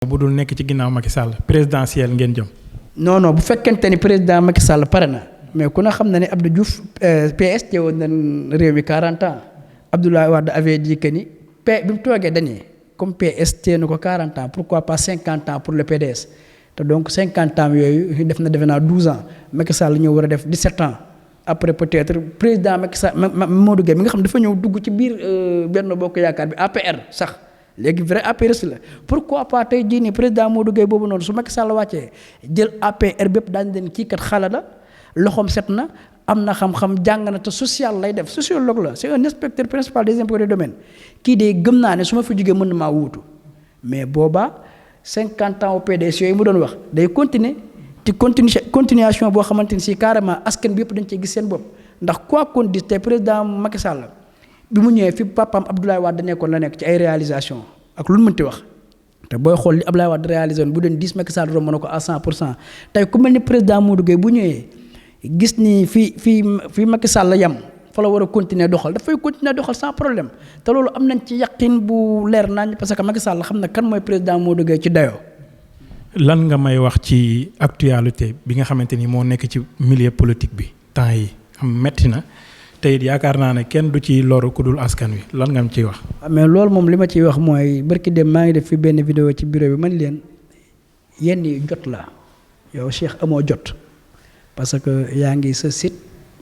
bu dul nekk ci ginnaaw Macky Sall présidentielle ngeen jëm. non bu fekkente ni président Macky Sall pare na mais ku ne xam na ne Abdou Diouf PS teewoon na réew mi 40 ans Abdoulaye Wade avait dit que ni bi mu toogee dañuy comme PS tee na ko 40 ans pourquoi pas 50 ans pour le PDS te donc 50 ans yooyu def na defe naa 12 ans Macky Sall ñëw war a def 17 ans après peut-être président Macky Sall Modou Gueye mi nga xam dafa ñëw dugg ci biir Benno Bokk Yaakaar bi APR sax. léegi vrai APR la pourquoi pas tey jii nii président Modou Gueye boobu noonu su Macky Sall wàccee jël APR bépp daañu leen kii kat xala la loxoom set na am na xam-xam jàng na te social lay def sociologue la c'est un inspecteur principal des impôts et domaines kii de gëm naa ne su ma fi jógee mën na maa wuutu mais boobaa 50 ans au PDS yooyu mu doon wax day continuer ci continuation boo xamante ni si carrément askan bi yëpp dañ cee gis seen bopp ndax quoi qu'on dise tey président Macky Sall. bi mu ñëwee fi papaam Abdoulaye Wade nekkoon la nekk ci ay réalisation ak lu mu mënti wax te booy xool li Abdoulaye Wade réalisé woon bu doon 10 Macky Sall romb na ko à 100% tey ku mel ni président Modou Gueye bu ñëwee gis ni fii Macky Sall yam fa la war a continuer doxal dafay continuer doxal sans problème te loolu am nañ ci yaqin bu leer nañ parce que Macky Sall xam na kan mooy président Modou Gueye ci dayoo. lan nga may wax ci actualité bi nga xamante ni moo nekk ci milieu politique bi temps yi am metti na. tey it yaakaar naa ne kenn du ci loru ku dul askan wi lan nga am ciy wax. mais loolu moom li ma ciy wax mooy barki dem maa ngi def fi benn vidéo ci bureau bi man leen yenn yi jot la yow Cheikh amoo jot parce que yaa ngi sa site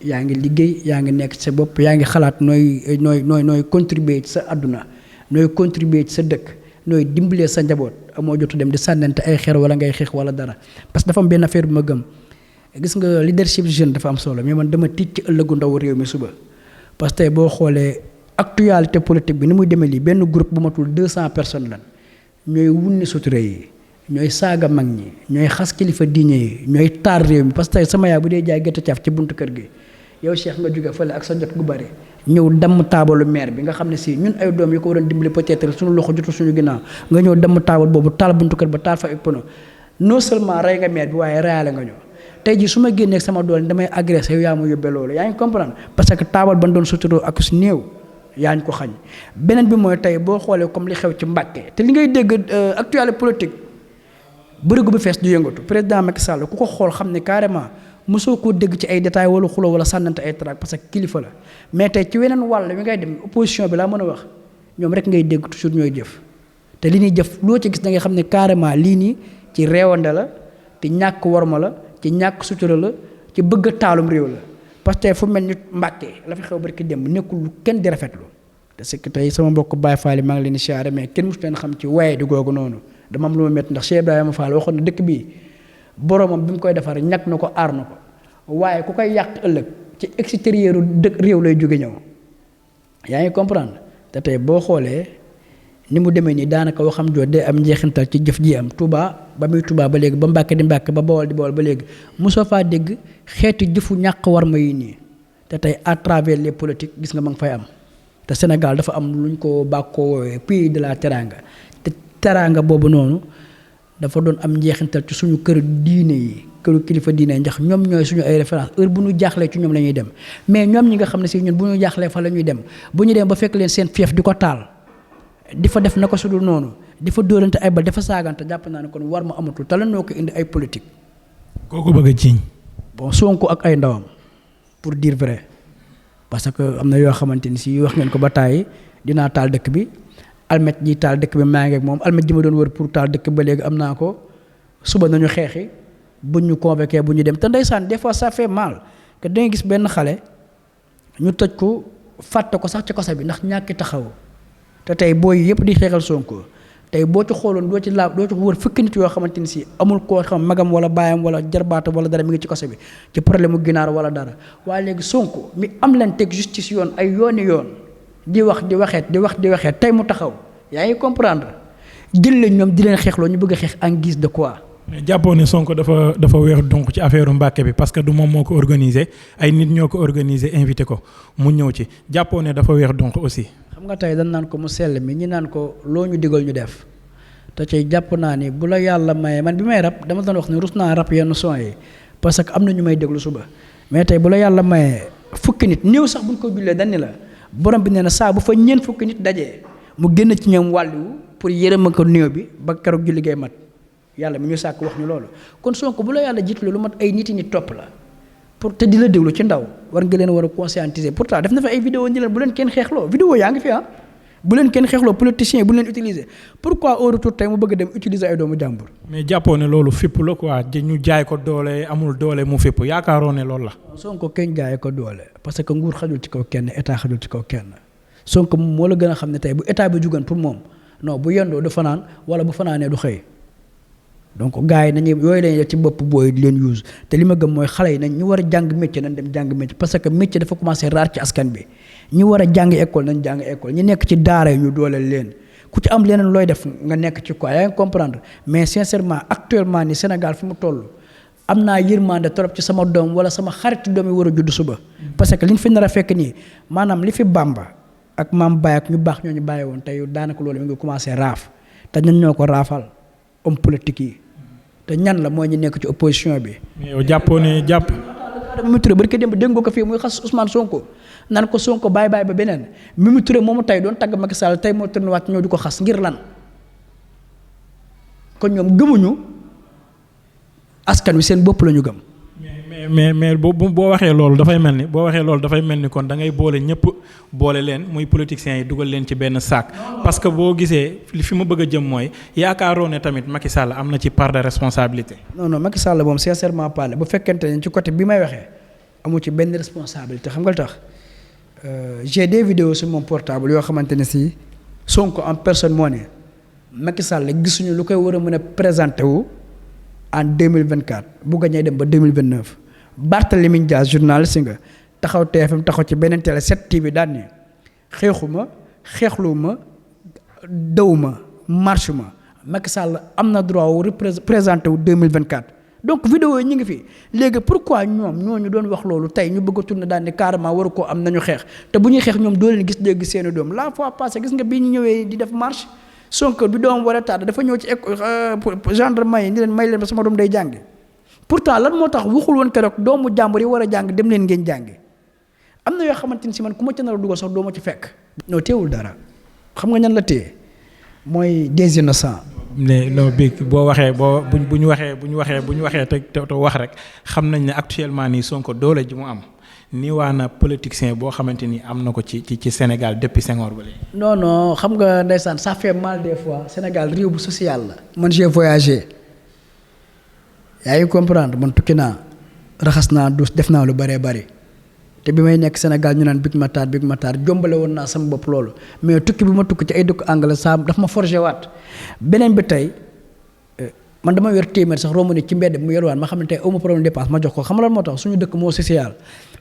yaa ngi liggéey yaa ngi nekk ci sa bopp yaa ngi xalaat nooy contribuer ci sa àdduna nooy contribuer ci sa dëkk nooy dimbalee sa njaboot amoo jotu dem di sànnante ay xeer wala ngay xeex wala dara parce que dafa am benn affaire bu ma gëm. gis nga leadership jeune dafa am solo mais man dama tiit ci ëllëgu ndaw réew mi suba parce que boo xoolee actualité politique bi ni muy demee lii benn groupe bu matul 200 personnes lan ñooy wunni suture yi ñooy saaga mag ñi ñooy xas kilifa diine yi ñooy taar réew mi parce que sama yaay bu dee jaay gerte caaf ci buntu kër gi yow Cheikh nga jóge fële ak sa jot gu bari ñëw damm taabalu maire bi nga xam ne si ñun ay doom yi ko waroon dimbali peut-être suñu loxo jotul suñu ginnaaw nga ñëw damm taabal boobu taal buntu kër ba taal fa ay pono non seulement rey nga maire bi waaye reyaale nga ñoo tey jii su ma génnee sama doole damay agressé yow yaa ma yóbbee loolu yaa ngi comprendre parce que taabal ban doon suturoo ak su néew yaa ngi ko xañ beneen bi mooy tey boo xoolee comme li xew ci Mbàkke te li ngay dégg actualité politique bërigo bu fees du yëngatu président Macky Sall ku ko xool xam ne carrément mosoo koo dégg ci ay détails wala xulo wala sànnante ay trac parce que kilifa la mais tey ci weneen wàll wi ngay dem opposition bi laa mën a wax ñoom rek ngay dégg toujours ñooy jëf te li ñuy jëf loo ci gis da nga xam ne carrément lii nii ci réewande la te ñàkk worma la ci ñàkk sutura la ci bëgg a taalum réew la parce que fu mel ni Mbàkke la fi xew barki dem nekkul lu kenn di rafetlu te c'est que tey sama mbokk Baye Fall maa ngi leen di siyaare mais kenn mosu leen xam ci waaye di googu noonu dama am lu ma métti ndax Cheikh Ibrahima Fall waxoon na dëkk bii boromam bi mu koy defar ñàkk na ko aar na ko waaye ku koy yàq ëllëg ci extérieur dëkk réew lay jóge ñëw yaa ngi comprendre te tey boo xoolee ni mu demee nii daanaka waxam joo day am njeexintal ci jëf ji am Touba ba muy Touba ba léegi ba Mbàkke di Mbàkke ba Bawol di Bawol ba léegi mosoo faa dégg xeeti jëfu ñàkk war ma yi nii te tey à travers les politiques gis nga ma ngi fay am te Sénégal dafa am lu ñu ko bàkkoo woowee pays de la teranga te teranga boobu noonu dafa doon am njeexintal ci suñu kër diine yi këru kilifa diine yi ndax ñoom ñooy suñu ay référence heure bu ñu jaaxlee ci ñoom la ñuy dem mais ñoom ñi nga xam ne si ñun bu ñu jaaxlee fa la ñuy dem bu ñu dem ba fekk leen seen fief di ko taal di fa def na ko sudul noonu di fa dóorante ay bal dafa saagante jàpp naa ne kon war ma amatul te lan noo ko indi ay politique. kooku bëgg a jiiñ. bon Sonko ak ay ndawam pour dire vrai parce que am na yoo xamante ni si wax ngeen ko ba tàyyi dinaa taal dëkk bi almet ji taal dëkk bi maa ngi ak moom almet ji ma doon wër pour taal dëkk ba léegi am naa ko suba nañu xeexi buñ ñu convoqué bu ñu dem te ndeysaan des fois ça fait mal que da ngay gis benn xale ñu tëj ko fàtte ko sax ci kosa bi ndax ñàkki taxaw. te tey booy yëpp di xeexal Sonko tey boo ci xooloon doo ci wër fukki nit yoo xamante ni si amul koo xam magam wala baayam wala jarbaatam wala dara mi ngi ci kaso bi ci problème mu ginaar wala dara waaye léegi Sonko mi am leen teg justice yoon ay yooni yoon di wax di waxeet tey mu taxaw yaa ngi comprendre jël leen ñoom di leen xeexloo ñu bëgg a xeex en guise de quoi. mais jàppoo ne Sonko dafa weex donc ci affaire Mbàkke bi parce que du moom moo ko organisé ay nit ñoo ko organisé invité ko mu ñëw ci jàppoo ne dafa weex donc aussi. xam nga tey dañ naan ko mu sell mi ñi naan ko loo ñu digal ñu def te tey jàpp naa ni bu la yàlla mayee man bi may rap dama doon wax ni rus naa rap yenn son yi parce que am na ñu may déglu suba mais tey bu la yàlla mayee fukki nit néew sax buñ ko jullee dañ ni la borom bi nee na saa bu fa ñeent fukki nit dajee mu génn ci ñoom wàllu pour yërëma ko néew bi ba keroog julli gay mat yàlla mi ñu sàkk wax ñu loolu kon Sonko bu la yàlla jiitle lu mat ay nit topp la pour te di la déglu ci ndaw war nga leen war a conscientiser pourtant def na fa ay vidéo ni leen bu leen kenn xeexloo vidéo yaa ngi fi bu leen kenn xeexloo politiciens bu leen utiliser pourquoi au retour tey mu bëgg dem utiliser ay doomu jàmbur. mais jàppoo ne loolu fipp la quoi ñu jaay ko doole amul doole mu fipp yaakaaroo ne loolu la. Sonko kenn jaay ko doole parce que nguur xajul ci kaw kenn état xajul ci kaw kenn Sonko moo la gën a xam ne tey bu état bi jugan pour moom non bu yendoo du fanaan wala bu fanaanee du xëy donc gars yi nañu yooyu lañuy def ci bopp booy di leen use te li ma gëm mooy xale yi nañ ñu war a jàng métier nañ dem jàng métier parce que métier dafa commencé raar ci askan bi ñu war a jàng école nañ jàng école ñu nekk ci daara yi ñu dooleel leen ku ci am leneen looy def nga nekk ci quoi yaa ngi comprendre mais sincèrement actuellement ni Sénégal fi mu toll am naa yërmande trop ci sama doom wala sama xaritu doom yi war a judd suba parce que li ñu fi nar a fekk nii maanaam li fi Bamba ak maam Baye ak ñu baax ñooñu bàyyi woon tey daanaka loolu mi ngi commencé raaf te ñan ñoo ko raafal homme politique yi te ñan la mooy ñu nekk ci opposition bi. mais yow jàppoo ne jàpp. Mimi Touré barki démb dégg nga ko fii muy xas Ousmane Sonko nan ko Sonko bàyyi ba beneen Mimi Touré moomu tey doon tagg Macky Sall tey moo tourné waat ñëw di ko xas ngir lan kon ñoom gëmuñu askan wi seen bopp la ñu gëm. mais boo waxee loolu dafay mel ni kon da ngay boole ñëpp boole leen muy politiciens yi dugal leen ci benn sac parce que boo gisee li fi ma bëgg a jëm mooy yaakaaroo ne tamit Macky Sall am na ci part de responsabilité. non Macky Sall moom sincèrement parlé bu fekkente ne ci côté bi may waxee amu ci benn responsabilité xam nga lu tax j'ai des vidéos sur mon portable yoo xamante ne si Sonko en personne moo ne Macky Sall gisuñu lu koy war a mën a présenté wu en 2024 bu gañee dem ba 2029. Barthélémy Dias journaliste nga taxaw TFM taxaw ci beneen télé 7TV daan ni xeexuma xeexluwuma dawuma marche ma Macky Sall am na droit wu représenté wu 2024 donc vidéo yi ñu ngi fi léegi pourquoi ñoom ñooñu doon wax loolu tey ñu bëgg a tourner daan ni carrément waru koo am nañu xeex te bu ñuy xeex ñoom doo leen gis dégg seeni doom la fois passée gis nga bii ñu ñëwee di def marche Sonko bi doom war a tardé dafa ñëw ci gendarme yi ni leen may leen ba sama doom day jàngi pourtant lan moo tax waxul woon keroog doomu jàmbur yi war a jàng dem leen ngeen jàngi am na yoo xamante ni si man ku ma ca nar a dugal sax doo ma ci fekk. non teewul dara xam nga ñan la téye mooy des innocents. ne non bi boo waxee bu ñu waxee te wax rek xam nañ ne actuellement nii Sonko doole ji mu am nii waa na politicien boo xamante ni am na ko ci Sénégal depuis Senghor ba léegi. non xam nga ndeysaan ça fait mal des fois Sénégal réew bu social la. man j'ai voyagé. yaa ngi comprendre man tukki naa raxas naa dus def naa lu bëree bëri te bi may nekk Sénégal ñu naan Big Matar jombale woon naa sama bopp loolu mais tukki bi ma tukki ci ay dëkk anglais saa daf ma forgé waat beneen bi tey man dama yor téeméer sax romb ni ci mbedd mu yor waan ma xam ne tey amu problème dépense ma jox ko xam nga lan moo tax suñu dëkk moo social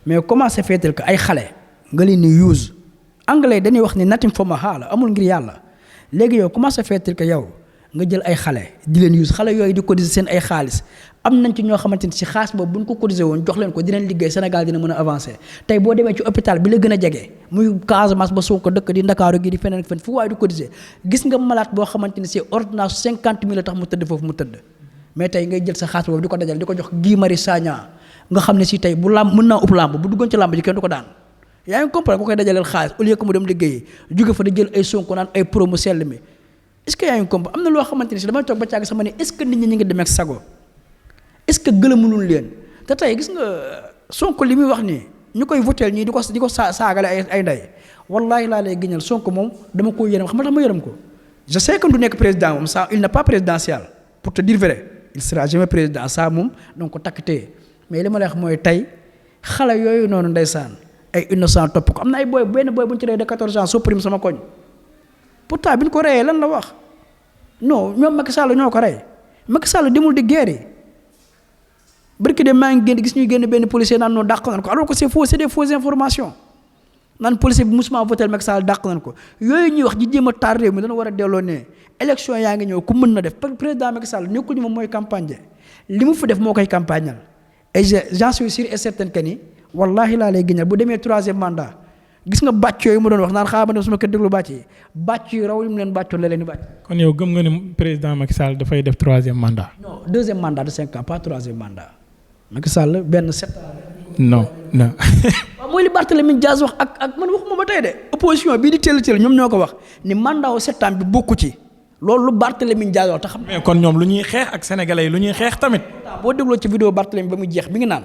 mais comment se fait-il que ay xale nga leen ni use anglais dañuy wax ni nothing for my heart amul ngir yàlla léegi yow comment se fait-il que yow nga jël ay xale di leen use xale yooyu di cotiser seen ay xaalis am nañ ci ñoo xamante ni si xaalis boobu bu ñu ko cotiser woon jox leen ko dinañ liggéey Sénégal dina mën a avancer tey boo demee ci hôpital bi la gën a jege muy Casamance ba Sonko dëkk di Ndakaaru gi di feneen fen fu waaye di cotiser gis nga malade boo xamante ni si ordonnance 50 000 la tax mu tëdd foofu mu tëdd mais tey ngay jël sa xaalis boobu di ko dajal di ko jox Guy Marius Sagna nga xam ne si tey bu làmb mën naa upp làmb bu duggoon ci làmb ji kenn du ko daan yaa ngi comprendre ko koy dajaleel xaalis au lieu que mu dem liggéeyi jóge fa da jël ay Sonko naan ay promo sell mi est-ce que yaa ngi comprendre am na loo xamante ni si damay toog ba càgg sama ne est-ce que nit ñi ñu ngi demee ak sago est-ce que gëlëmulul leen te tey gis nga Sonko li muy wax nii ñu koy votel ñii di ko saagale ay ndey wallaahi laa lay gëñal Sonko moom dama ko yërëm xam nga tax ma yërëm ko je sais que du nekk président moom ça il n'est pas présidentiel pour te dire vrai il sera jamais président ça moom donc ko takk téye mais li ma lay wax mooy tey xale yooyu noonu ndeysaan ay innocent topp ko am na ay booy benn booy bu ñu ci rey de 14 ans supprime sama koñ pourtant bi ñu ko reyee lan la wax non ñoom Macky Sall ñoo ko rey Macky Sall demul di guerre yi barki de maa ngi génn gis ñuy génn benn policier naan noonu dàq nañ ko alors que c'est faux c'est des fausses informations naan policier bi musuma voté Macky Sall dàq nañ ko yooyu ñuy wax ji jéem a taar réew mi dana war a delloo ne élection yaa ngi ñëw ku mën na def président Macky Sall nekkul ñu moom mooy campagne li mu fi def moo koy campagnal et j'en suis sûr et certain que ni wallahi laa lay génnal bu demee 3e mandat gis nga bàcc yooyu mu doon wax naan xaaral ma dem sama kër déglu bàcc yi bàcc yi raw li mu leen bàccoon la leen di bàcc. kon yow gëm nga ne président Macky Sall dafay def 3e mandat. non 2e mandat de 5 ans pas 3e mandat Macky Sall benn 7 ans. non. waaw mooy li Barthélémy Dias wax ak man waxuma ba tey de opposition bii di teel ñoom ñoo ko wax ni mandat wu 7 ans bi bokku ci loolu lu Barthélémy Dias wax te xam. mais kon ñoom lu ñuy xeex ak sénégalais yi lu ñuy xeex tamit. boo dégloo ci vidéo Barthélémy ba mu jeex mi ngi naan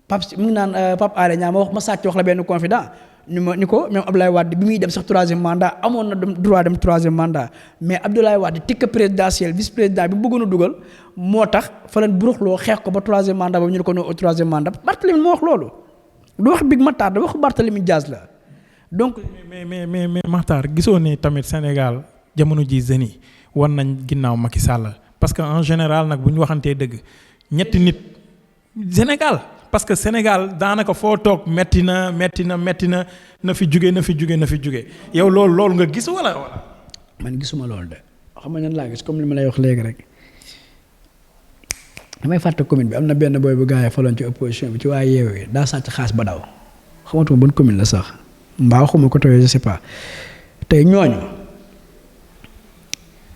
Pape Alé Niang ma sàcc wax la benn confident ni ko même Abdoulaye Wade bi muy dem sax 3e mandat amoon na droit dem 3e mandat mais Abdoulaye Wade ticket présidentiel vice président bi mu bëggoon a dugal moo tax fa leen buruxloo xeex ko ba 3e mandat ba ñu ne ko no 3e mandat Barthélémy moo wax loolu du wax Big Matar da waxu Barthélémy Dias la donc. mais Matar gisoo ne tamit Sénégal jamono ji jeunes yi war nañ ginnaaw Macky Sall parce que en général nag bu ñu waxantee dëgg ñetti nit Sénégal. parce que Sénégal daanaka foo toog metti na na fi jóge yow loolu nga gis wala. man gisuma loolu de xam nga nan laa gis comme li ma lay wax léegi rek damay fàtte commune bi am na benn boy bu gaa yi faloon ci opposition bi ci waa Yewwi daa sàcc xaas ba daw xamatuma ban commune la sax mbaa xuma ko tawee je sais pas tey ñooñu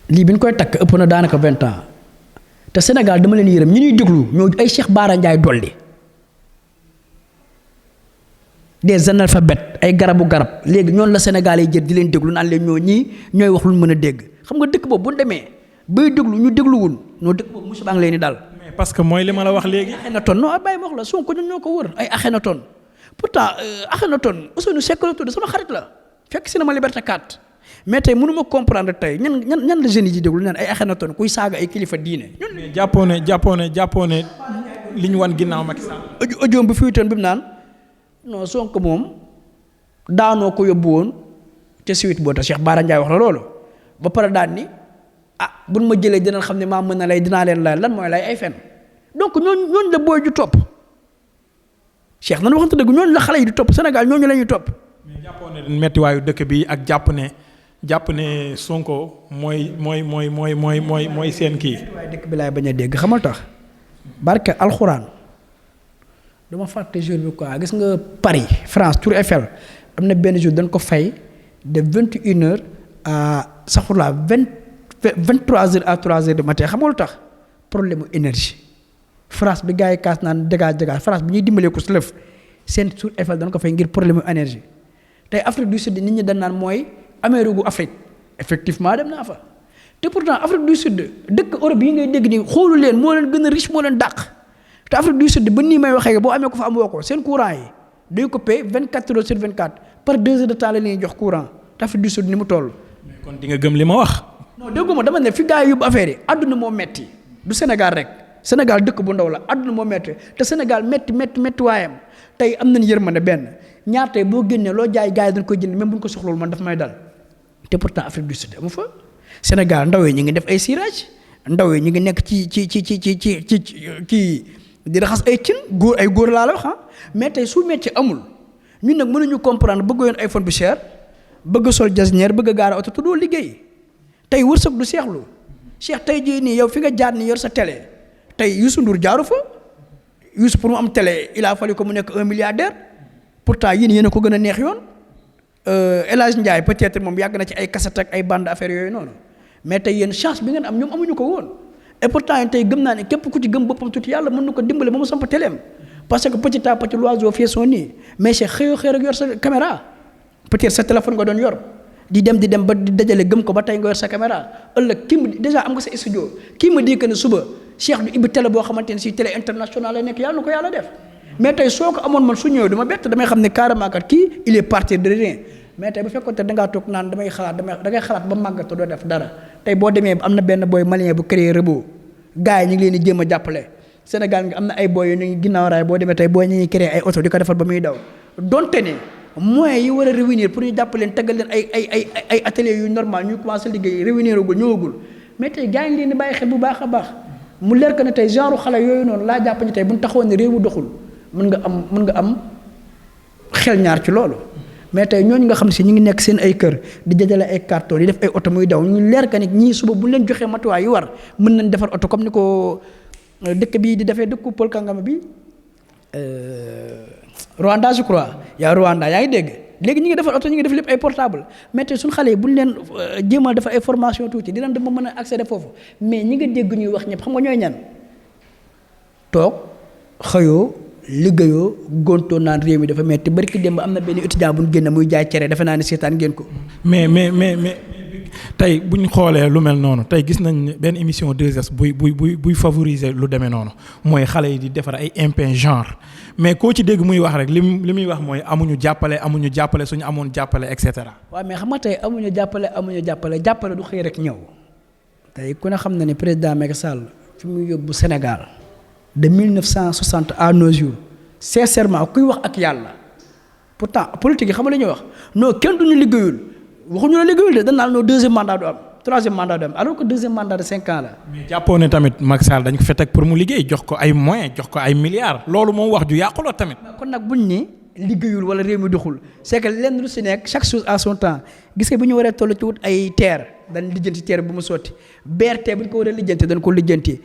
lii bi ñu koy takk ëpp na daanaka 20 ans te Sénégal dama leen yërëm ñi ñuy déglu ñoo ay Cheikh Bara Ndiaye dolli. des analphabètes ay garab léegi ñoonu la Sénégal yi jël di leen déglu naan leen ñooy wax lu mën a dégg xam nga dëkk boobu bu ñu demee bay déglu ñu dégluwul noo dëkk boobu musiba ngi leen di dal. mais parce que mooy li ma la wax léegi. Akhenaton non bàyyi ma wax la Sonko ñun ñoo ko wër ay Akhenaton pourtant Akhenaton Ousseynou Seck la tudd sama xarit la fekk si na ma Liberté 4 mais tey mënu ma comprendre tey ñan la jeunes yi di déglu naan ay Akhenaton kuy saaga ay kilifa diine. mais jàppoo ne li ñu wan ginnaaw Macky Sall. audio bi fi toon bi mu naan. non Sonko moom daanoo ko yóbbu woon te suite boo tax Cheikh Bara Ndiaye wax la loolu ba pare daan ni buñ ma jëlee dinañ xam ne maa mën na lay dinaa leen lay lan mooy lay ay fen donc ñooñu la booy ju topp Cheikh nan waxante dëgg ñooñu la xale yi di topp Sénégal ñooñu la ñuy topp. mais jàppoon ne méttiwaayu dëkk bi ak jàpp ne Sonko mooy seen kii. waaye dëkk bi laay bañ a dégg xamal tax barke alxuraan. dama fàtte jour bi quoi gis nga Paris France Tour Eiffel am na benn jour dañ ko fay de 21h à saxurla 23h à 3h du matin xam nga lu tax problème mu énergie France bi gars yi kaas naan dégage France bi ñuy dimbalee ko si lëf seen Tour Eiffel dañ ko fay ngir problème mu énergie tey Afrique du Sud nit ñi dañ naan mooy Amérique gu Afrique effectivement dem naa fa te pourtant Afrique du Sud dëkk Europe yi ngay dégg nii xoolu leen moo leen gën a riche moo leen dàq. te Afrique du Sud ba nii may waxee boo amee ko fa am woo ko seen courant yi day coupé 24 heures sur 24 par 2 heures de temps la ñuy jox courant te Afrique du Sud ni mu toll. mais kon di nga gëm li ma wax. non déggu ma dama ne fi gars yi yóbbu affaire yi àdduna moo metti du Sénégal rek Sénégal dëkk bu ndaw la àdduna moo metti te Sénégal metti waayam tey am nañu yërmande benn ñaar tey boo génnee loo jaay gars yi dañ koy jënd même bu ñu ko soxlawul man daf may dal te pourtant Afrique du Sud amu fa Sénégal ndaw yi ñu ngi def ay cirage ndaw yi ñu ngi nekk ci di raxas ay cin góor laa la wax mais tey su métier amul ñun nag mënuñu comprendre bëgg yoon iPhone bu cher bëgg sol jasneer bëgg a gaara oto te doo liggéey tey wërsëg du seexlu Cheikh tey jii nii yow fi nga jaar ni yor sa télé tey Youssou Ndour jaaru fa Youssou pour mu am télé il a fallu ko mu nekk 1 milliardaire pourtant yéen a ko gën a neex yoon El Hadj Ndiaye peut-être moom yàgg na ci ay cassette ak ay bande affaire yooyu noonu mais tey yéen chance bi ngeen am ñoom amuñu ko woon. et pourtant tey gëm naa ne képp ku ci gëm boppam tuuti yàlla mën na ko dimbale ba mu samp teleem parce que petit à petit l'oiseau fait son nid mais c'est xëy rek yor sa caméra peut-être sa téléphone nga doon yor di dem ba di dajale gëm ko ba tey nga yor sa caméra ëllëg kii mu déjà am nga sa studio kii ma di que ne suba Cheikh du ibbi télé boo xamante ne si télé international la nekk yàlla na ko yàlla def mais tey soo ko amoon man su ñëwee dama bett damay xam ne carrément kat kii il est parti de rien mais tey bu fekkoon te dangaa toog naan da ngay xalaat ba màggat doo def dara tey boo demee am na benn boy malien bu créé Rebo gars yi ñu ngi leen di jéem a jàppale Sénégal nga am na ay boy yu ñu ngi ginnaaw raay boo demee tey booy ñu ngi créé ay oto di ko defal ba muy daw donte ne moyens yi war a réunir pour ñu jàppaleen tegal leen ay ateliers yu normal ñu commencé liggéey réunir agul ñëwagul mais tey gars yi ngi leen di bàyyi xel bu baax a baax mu leer que ne tey genre xale yooyu noonu laa jàpp ne tey bu ñu taxawoon ne réew mu doxul mën nga am xel ñaar ci loolu mais tey ñooñu nga xam si ñu ngi nekk seen ay kër di dajale ay carton di def ay oto muy daw ñu leer que ne ñii suba bu ñu leen joxee matuwaay yu war mën nañ defar oto comme ni ko dëkk bii di defee dëkku Paul Kangama bi Rwanda je crois yaa Rwanda yaa ngi dégg léegi ñu ngi defar oto ñu ngi def lépp ay portable mais tey suñu xale yi bu ñu leen jéemal defar ay formation tuuti dinañ dem ba mën a accéder foofu mais ñi nga dégg ñuy wax ñëpp xam nga ñooy ñan toog xëyoo liggéeyoo gontoo naan réew mi dafa metti barki démb am na benn étudiant bu ñu génn muy jaay cere defe naa ne seetaan ngeen ko. mais tey bu ñu xoolee lu mel noonu tey gis nañ benn émission 2S buy favoriser lu demee noonu mooy xale yi di defar ay impin genre mais koo ci dégg muy wax rek li muy wax mooy amuñu jàppale suñu amoon jàppale et cetera. waaw mais xam nga tey amuñu jàppale du xëy rek ñëw tey ku ne xam na ne président Macky Sall fi muy yóbbu Sénégal de 1960 à nos jours sincèrement kuy wax ak yàlla pourtant politique yi xam nga li ñuy wax non kenn duñu liggéeyul. waxuñu la liggéeyul de dañ naan no deuxième mandat du am troisième mandat du am alors que deuxième mandat de 5 ans la. mais jàppoo ne tamit Macky Sall dañ ko fa teg pour mu liggéey jox ko ay moyens jox ko ay milliards loolu moom wax ju yàqu la tamit. kon nag buñ ni liggéeyul wala réew mi doxul c'est que lenn lu si nekk chaque chose à son temps gis nga bu ñu waree toll ci wut ay terre dañ lijjanti terre bu mu sotti BRT bu ñu ko waree lijjanti dañ ko lijjanti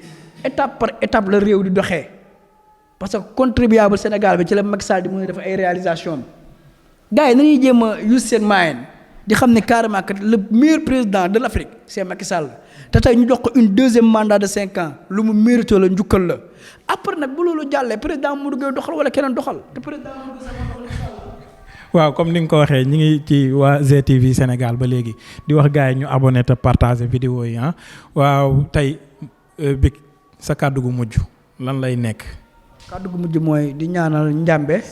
étape par étape la réew di doxee parce que contribuable Sénégal bi ci la Macky Sall di mën a def ay réalisation bi gars yi nañuy jéem a use seen moyen di xam ne carrément que le meilleur président de l'Afrique c'est Macky Sall te tey ñu jox ko une deuxième mandat de 5 ans lu mu mérito la njukkal la après nag bu loolu jàllee président Modou Gueye doxal wala keneen doxal te président Modou Gueye doxal. waaw comme ni nga ko waxee ñi ngi ci waa GTV Sénégal ba léegi di wax gars yi ñu abonné te partager vidéo yi ah waaw tey bi sa kàddu gu mujj lan lay nekk. kàddu gu mujj mooy di ñaanal Njàmbe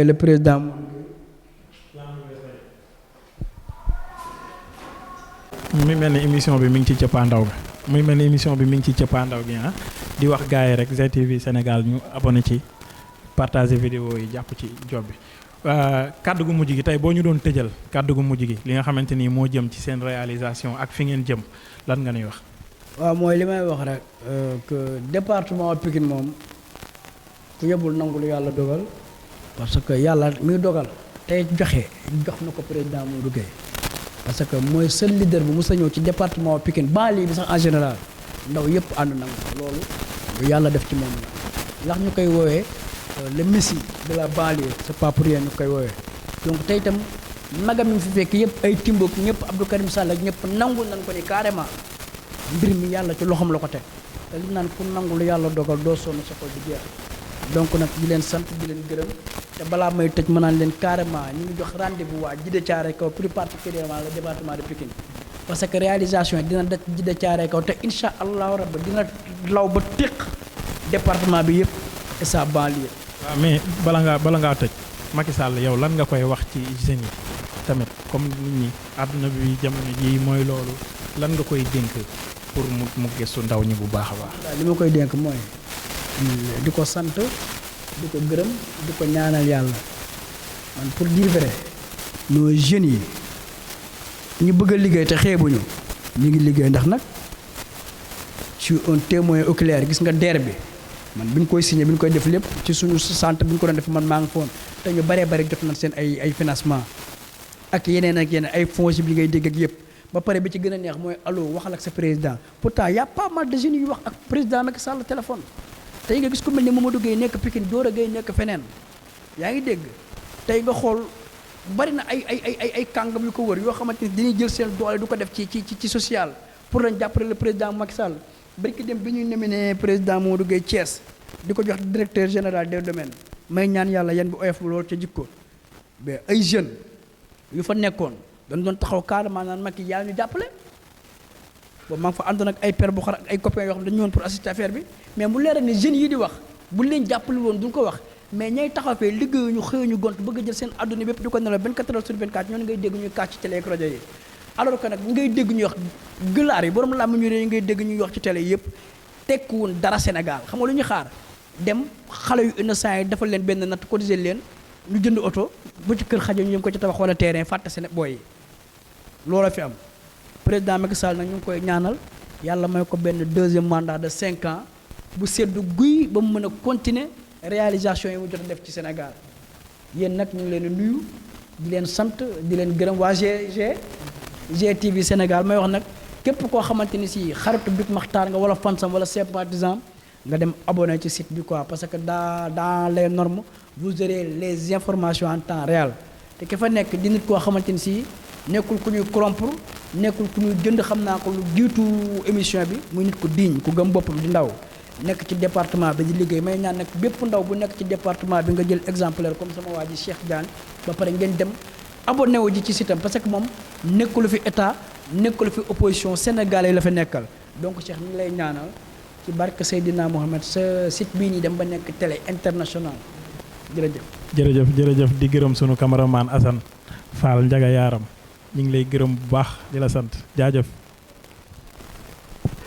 le président Modou Gueye. muy mel ni émission bi mi ngi ci cëppaandaw gi ah di wax gars yi rek GTV Sénégal ñu abonné ci partager vidéo yi jàpp ci job bi kàddu gu mujj gi tey boo ñu doon tëjal kàddu gu mujj gi li nga xamante ni moo jëm ci seen réalisation ak fi ngeen jëm lan nga ñuy wax. waaw mooy li may wax rek que département Pikine moom ku yebul nangu lu yàlla dogal parce que yàlla muy dogal tey jox na ko président Modou Gueye parce que mooy seul leader bu mos a ñëw ci département Pikine banlieue bi sax en général ndaw yëpp ànd nangu loolu lu yàlla def ci moom la ndax ñu koy woowee le messie de la banlieue c'est pas pour rien ñu koy woowee donc tey itam magam mi fi fekk yëpp ay Timbo ñëpp Abdou Karim Sall ak ñëpp nangu nañ ko ni carrément mbir mi yàlla ci loxoom la ko teg te li naan ku nangu lu yàlla dogal doo sonn sa xol di jeex donc nag di leen sant di leen gërëm te balaa may tëj ma naan leen carrément ñu ngi jox rendez-vous waa Djiddah Thiaroye Kaw plus particulièrement le département de Pikine parce que réalisation yi dina daj Djiddah Thiaroye Kaw te incha allahu rabbi dina law ba téq département bi yëpp et sa banlieue. waaw mais bala ngaa tëj Macky Sall yow lan nga koy wax ci jeunes yi tamit comme nit ñi àdduna bi jamono ji mooy loolu lan nga koy dénk pour mu gëstu ndaw ñi bu baax a baax. waaw li ma koy dénk mooy di ko sant di ko gërëm di ko ñaanal yàlla man pour dire vrai nos jeunes yi ñu bëgg a liggéey te xeebuñu ñu ngi liggéey ndax nag je suis un témoin oculaire gis nga DER bi man bi ñu koy signé bi ñu koy def lépp ci suñu centre bi ñu ko doon def man maa ngi foon te ñu baree bari jot nañ seen ay financement ak yeneen ay fonds bi ngay dégg ak yëpp ba pare bi ci gën a neex mooy allo waxal ak sa président pourtant y a pas mal de jeunes yu wax ak président Macky Sall téléphone tey nga gis ku mel ni Mamadou Gueye nekk Pikine Dora Gueye nekk feneen yaa ngi dégg tey nga xool bari na ay kàngam yu ko wër yoo xamante ni dañuy jël seen doole du ko def ci social pour lañ jàppale le président Macky Sall barki dem bi ñuy nominé président Mamadou Gueye Thiès di ko jox directeur général des domaines may ñaan yàlla yan bi oyof loolu ca jikko mais ay jeunes yu fa nekkoon dañ doon taxaw carrément naan Macky yaa ñu jàppale boobu maa ngi fa àndoon ak ay père bu xar ak ay copains yoo xam ne dañu ñëwoon pour assister affaire bi mais mu leer ak ne jeunes yi di wax buñ leen jàppale woon duñ ko wax mais ñay taxaw fee liggéeyuñu xëyuñu gont bëgg a jël seen adduna bépp di ko nelaw 24 heures sur 24 ñoonu ngay dégg ñuy kàcc ci télé ak rajo yi alors que nag ngay dégg ñuy wax gëlaar yi borom làmb ñu réy ngay dégg ñuy wax ci télé yëpp tekkuwun dara Sénégal xam nga lu ñu xaar dem xale yu innocent yi defal leen benn natt cotiser leen ñu jënd oto bu ci kër xajo ñu dem ko ci tabax wala terrain fàtte seen booy yi loolu fi am président Macky Sall nag ñu ngi koy ñaanal yàlla may ko benn deuxième mandat de 5 ans bu seddu guy ba mu mën a continuer réalisation yi mu jot a def ci Sénégal yéen nag ñu ngi leen di nuyu di leen sant di leen gërëm waa GTV Sénégal may wax nag képp koo xamante ni si xaritu Big Makhtar nga wala fansam wala sympathisant nga dem abonné ci site bi quoi parce que dans les normes vous aurez les informations en temps réel te ki fa nekk di nit koo xamante ni si nekkul ku ñuy corrompre nekkul ku ñuy jënd xam naa ko lu jiitu émission bi muy nit ku digne ku gëm boppam di ndaw nekk ci département bi di liggéey may ñaan nag bépp ndaw bu nekk ci département bi nga jël exemplaire comme sama waa ji Cheikh Diagne ba pare ngeen dem abonné wu ji ci sitam parce que moom nekkul fi état nekkul fi opposition sénégalais la fa nekkal donc Cheikh ñu ngi lay ñaanal ci barke Seydina Mohamed sa site bii nii dem ba nekk télé international jërëjëf. jërëjëf di gërëm sunu cameraman Assane Fall Njaga Yaaram ñu ngi lay gërëm bu baax di la sant jaajëf.